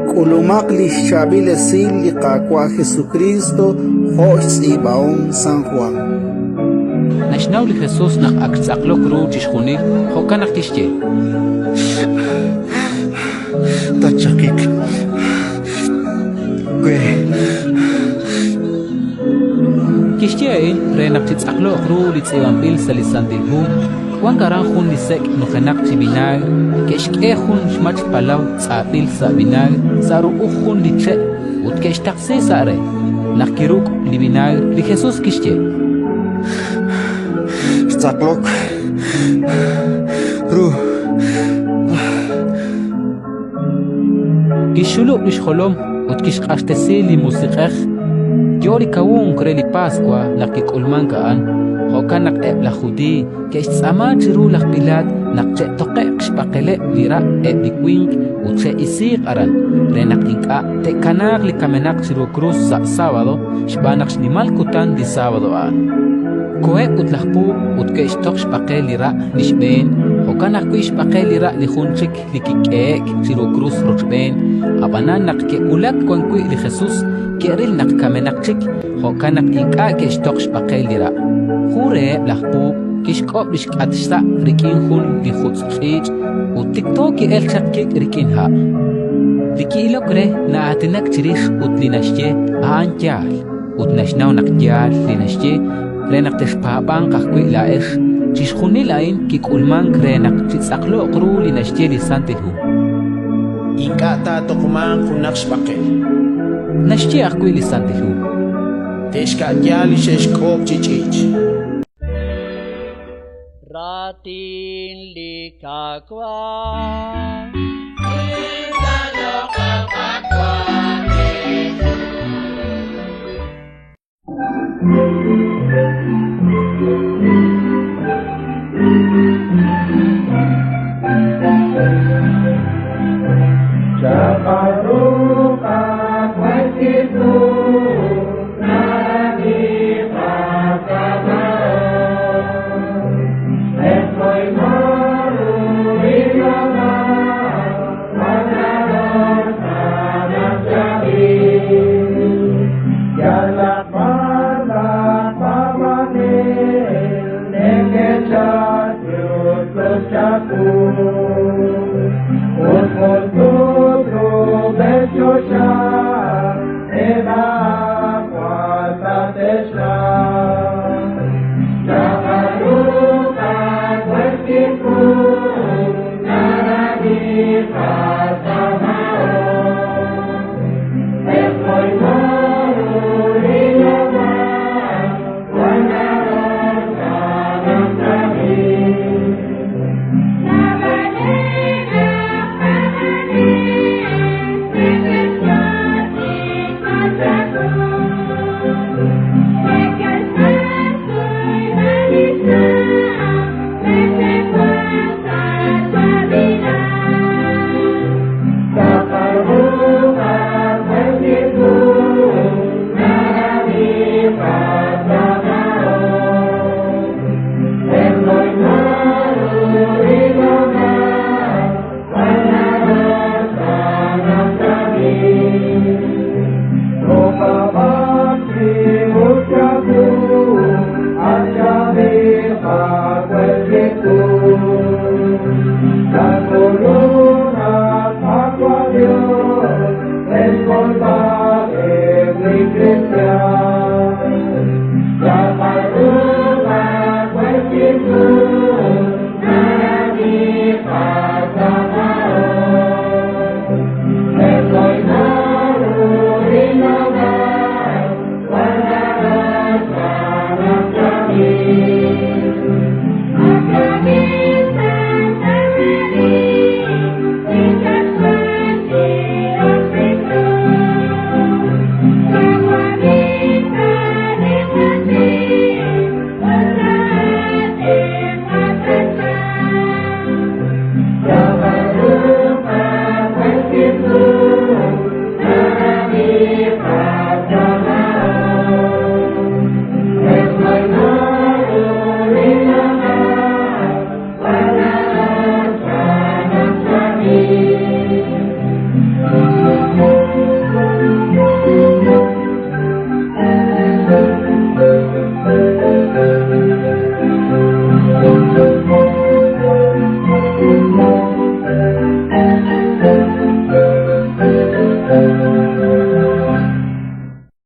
K'ulumaq li xchaab'il esil li Qaawa' Jesukriist jo' xtz'iib'ahom San Jwan. Naxnaw li Jesus naq ak xtz'aqlok ru chixjunil, jo'kan naq kixye: Tatchaqiq we. Kixye a'in re naq chitz'aqloq ru li tz'iib'anb'il sa' li Santil Hu. Wank aran jun li sek' nujenaq chi vinaagr, ke'xk'e jun xmach palaw tz'ab'il sa' vinaagr sa' ru'uj jun li che' ut ke'xtaqsi sa' re. Naq kiruk' li vinaagr, li Jesus kixye: Xtz'aqlok ru. Kixxulub' li xjolom ut kixq'axtesi li Musiq'ej. Yo li kawunk re li Paswa naq kik'ulmank a'an. Jo'kan naq eb' laj Judiiy ke'xtz'aama chiru laj Pilaat naq che'toqe'q xb'aqeleb' li ra' eb' li winq ut che'isiiq aran, re naq ink'a' te'kanaaq li kamenaq chiru krus sa' sábado, xb'aan naq xnimal kutan li sábado a'an. Koheb' ut laj puub' ut ke'xtoq xb'aqel li ra' li xb'een, jo'kan ajwi' xb'aqel li ra' li jun chik li kik'ehe'k chiru krus rochb'een. Ab'anan naq ke'wulak wan wi' li Jesus, ke'ril naq kamenaq chik, jo'kan naq ink'a' ke'xtoq xb'aqel li ra'. Jun reheb' laj puub' kixk'ob' li xk'at xsa' rik'in jun li jutz' ch'iich' ut tikto ki'elk chaq kik' rik'in ha'. Li ki'ilok re na'aatinak chirix ut li naxye a'an yaal, ut naxnaw naq yaal li naxye re naq texpaab'anq ajwi' laa'ex. Chixjunil a'in kik'ulmank re naq chitz'aqloq ru li naxye li Santil Hu. Ink'a' taatoqmanq junaq xb'aqel. Naxye ajwi' li Santil Hu. Te'xka'ya li xe'xk'oob' chi ch'iich'. Raatin li Qaawa'.